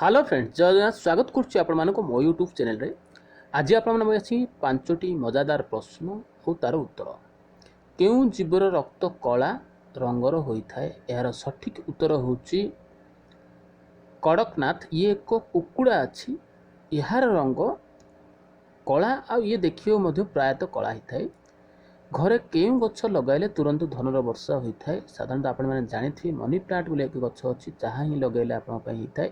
Hello friend, ଜୟ ଜଗନ୍ନାଥ। ସ୍ୱାଗତ କରୁଛି ଆପଣମାନଙ୍କୁ ମୋ ୟୁଟ୍ୟୁବ୍ ଚ୍ୟାନେଲରେ। ଆଜି ଆପଣମାନଙ୍କ ଅଛି ପାଞ୍ଚଟି ମଜାଦାର ପ୍ରଶ୍ନ ଓ ତାର ଉତ୍ତର। କେଉଁ ଜୀବର ରକ୍ତ କଳା ରଙ୍ଗର ହୋଇଥାଏ? ଏହାର ସଠିକ୍ ଉତ୍ତର ହେଉଛି କଡ଼କନାଥ। ଇଏ ଏକ କୁକୁଡ଼ା ଅଛି। ଏହାର ରଙ୍ଗ କଳା ଆଉ ଇଏ ଦେଖିବାକୁ ମଧ୍ୟ ପ୍ରାୟତଃ କଳା ହେଇଥାଏ। ଘରେ କେଉଁ ଗଛ ଲଗାଇଲେ ତୁରନ୍ତ ଧନର ବର୍ଷା ହୋଇଥାଏ? ସାଧାରଣତଃ ଆପଣମାନେ ଜାଣିଥିବେ, ମନି ପ୍ଲାଣ୍ଟ ବୋଲି ଏକ ଗଛ ଅଛି, ତାହା ହିଁ ଲଗାଇଲେ ଆପଣଙ୍କ ପାଇଁ ହେଇଥାଏ।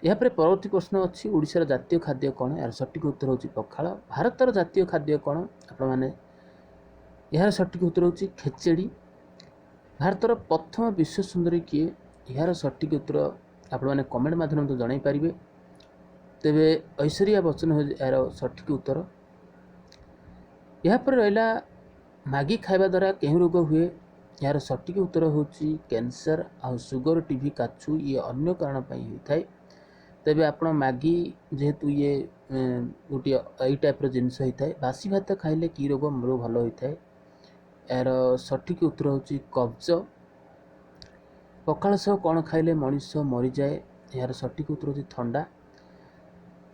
ଏହାପରେ ପରବର୍ତ୍ତୀ ପ୍ରଶ୍ନ ଅଛି, ଓଡ଼ିଶାର ଜାତୀୟ ଖାଦ୍ୟ କ'ଣ? ଏହାର ସଠିକ୍ ଉତ୍ତର ହେଉଛି ପଖାଳ। ଭାରତର ଜାତୀୟ ଖାଦ୍ୟ କ'ଣ ଆପଣମାନେ? ଏହାର ସଠିକ୍ ଉତ୍ତର ହେଉଛି ଖେଚେଡ଼ି। ଭାରତର ପ୍ରଥମ ବିଶ୍ୱ ସୁନ୍ଦରୀ କିଏ? ଏହାର ସଠିକ୍ ଉତ୍ତର ଆପଣମାନେ କମେଣ୍ଟ ମାଧ୍ୟମରେ ମଧ୍ୟ ଜଣାଇ ପାରିବେ। ତେବେ ଐଶ୍ୱର୍ଯ୍ୟା ବଚ୍ଚନ ହେଉଛି ଏହାର ସଠିକ୍ ଉତ୍ତର। ଏହାପରେ ରହିଲା, ମ୍ୟାଗି ଖାଇବା ଦ୍ୱାରା କେଉଁ ରୋଗ ହୁଏ? ଏହାର ସଠିକ୍ ଉତ୍ତର ହେଉଛି କ୍ୟାନ୍ସର ଆଉ ସୁଗର, ଟିବି, କାଛୁ, ଇଏ ଅନ୍ୟ କାରଣ ପାଇଁ ହୋଇଥାଏ। ତେବେ ଆପଣ ମ୍ୟାଗି ଯେହେତୁ ଇଏ ଗୋଟିଏ ଏଇ ଟାଇପ୍ର ଜିନିଷ ହେଇଥାଏ। ବାସି ଭାତ ଖାଇଲେ କି ରୋଗ ମୋର ଭଲ ହୋଇଥାଏ? ଏହାର ସଠିକ୍ ଉତ୍ତର ହେଉଛି କବ୍ଜ। ପଖାଳ ସହ କ'ଣ ଖାଇଲେ ମଣିଷ ମରିଯାଏ? ଏହାର ସଠିକ୍ ଉତ୍ତର ହେଉଛି ଥଣ୍ଡା।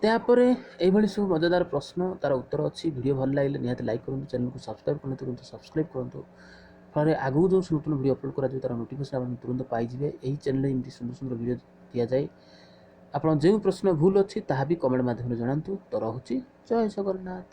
ତାପରେ ଏଇଭଳି ସବୁ ମଜାଦାର ପ୍ରଶ୍ନ, ତାର ଉତ୍ତର ଅଛି। ଭିଡ଼ିଓ ଭଲ ଲାଗିଲେ ନିହାତି ଲାଇକ୍ କରନ୍ତୁ। ଚ୍ୟାନେଲକୁ ସବସ୍କ୍ରାଇବ୍ କରନ୍ତୁ, ତୁରନ୍ତ ସବସ୍କ୍ରାଇବ୍ କରନ୍ତୁ। ଫଳରେ ଆଗକୁ ଯେଉଁ ନୂତନ ଭିଡ଼ିଓ ଅପଲୋଡ଼ କରାଯିବ, ତାର ନୋଟିଫିକେସନ୍ ଆପଣ ତୁରନ୍ତ ପାଇଯିବେ। ଏହି ଚ୍ୟାନେଲରେ ଏମିତି ସୁନ୍ଦର ସୁନ୍ଦର ଭିଡ଼ିଓ ଦିଆଯାଏ। ଆପଣ ଯେଉଁ ପ୍ରଶ୍ନ ଭୁଲ ଅଛି, ତାହା ବି କମେଣ୍ଟ ମାଧ୍ୟମରେ ଜଣାନ୍ତୁ। ତ ରହୁଛି, ଜୟ ଜଗନ୍ନାଥ।